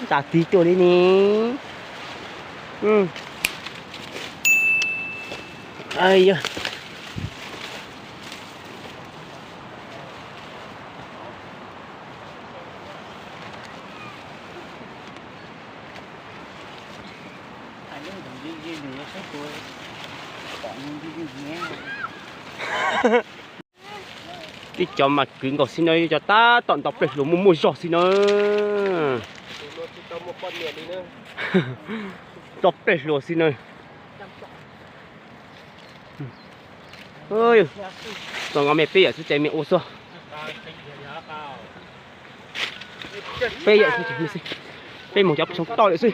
Tsa tig tuaj li ne. Yog. Tib cov mas kwv nkaus xwb na, cov tab tom nto pleg hluas muaj muaj zog xwb na. Nto pleg hluas xwb na. Txog nkaus me peb yawm xwb ces me ua xwb. Peb yawm xwb ces me xwb. Peb mus cov phoov toj lawm xwb.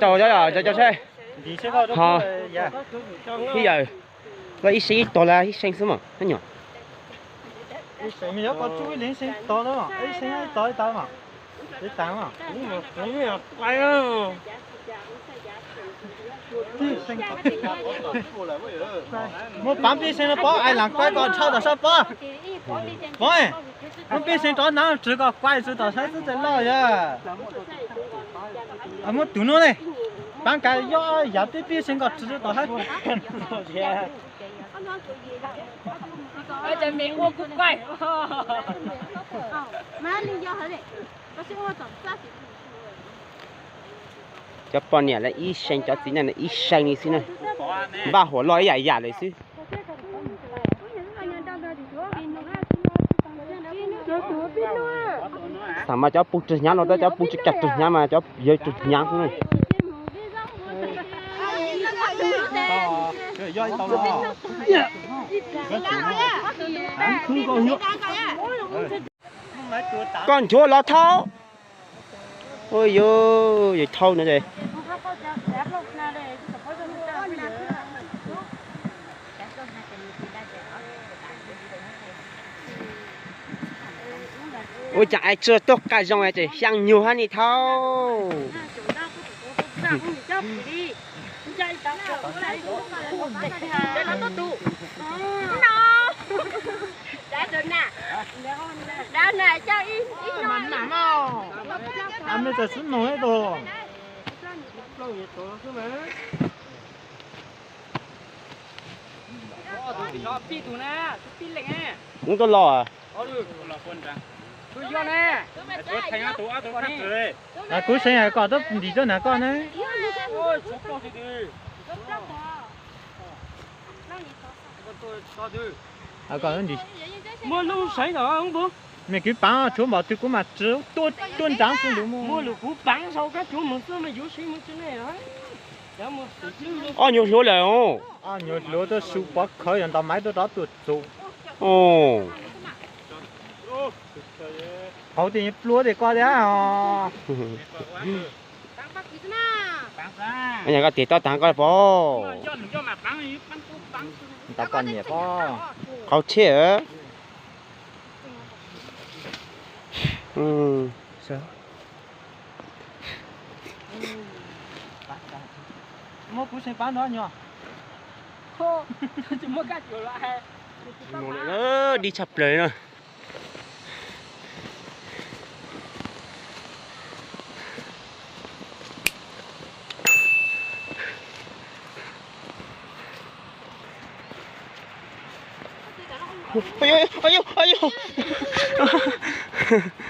Tau, tau, tau, tau, tau. Ib yawm, koj ib seem ib tog lawm ib seem xwb mas, nyuam. Ib seem ib tog, ib seem ib tog mas. Muab pav pib seem no pov, ai lam kuaib kom dhau tom sab pov. Pov, muab pib seem rov na, tswv kom kuaib xwb tom sab xwb tej loj yog. Muab tus no ne, pav kas yob yav pib pib seem kom tswv tom sab. Cov poj niam lawv ib seem, cov txiv neej lawv ib seem li xwb na. Npaj huam loj ib yam yam lawm xwb. Xam mas cov pug rwg hnyav los tab cov pug tsis kam rwg hnyav mas cov yawg rwg hnyav xwb na. Koj nchuav los thauj. Ua yuav yawg thauj no es. Ua cas ai tsuag tuaj qai zoo ces xyaa nyuag hab ni thauj. Kuv tuaj los. Kuv seev kom tuaj ntim tuaj nag koj ne. Muaj lub seev os. Me kwv paav tshuav npaum twg kuv mam tsi tuaj nraav xwb lug. Muaj lug kuv paav sau kab tsuav moog xwb mas yuav seev moog tsi ne. Ob nyuag hluav lawm os. Ob nyuag hluav tuaj su pov khawv yog ntaus maiv tuaj rov tuaj txug. Qauv tias pluav tias koj tiag os. Koj tias tau taag koj pov. Ntaus koj niam pov. Qauv thiab. Muab kuv seev paab nrov nyuag. Dib tshaj plaws no. Ua, ua, ua, ua.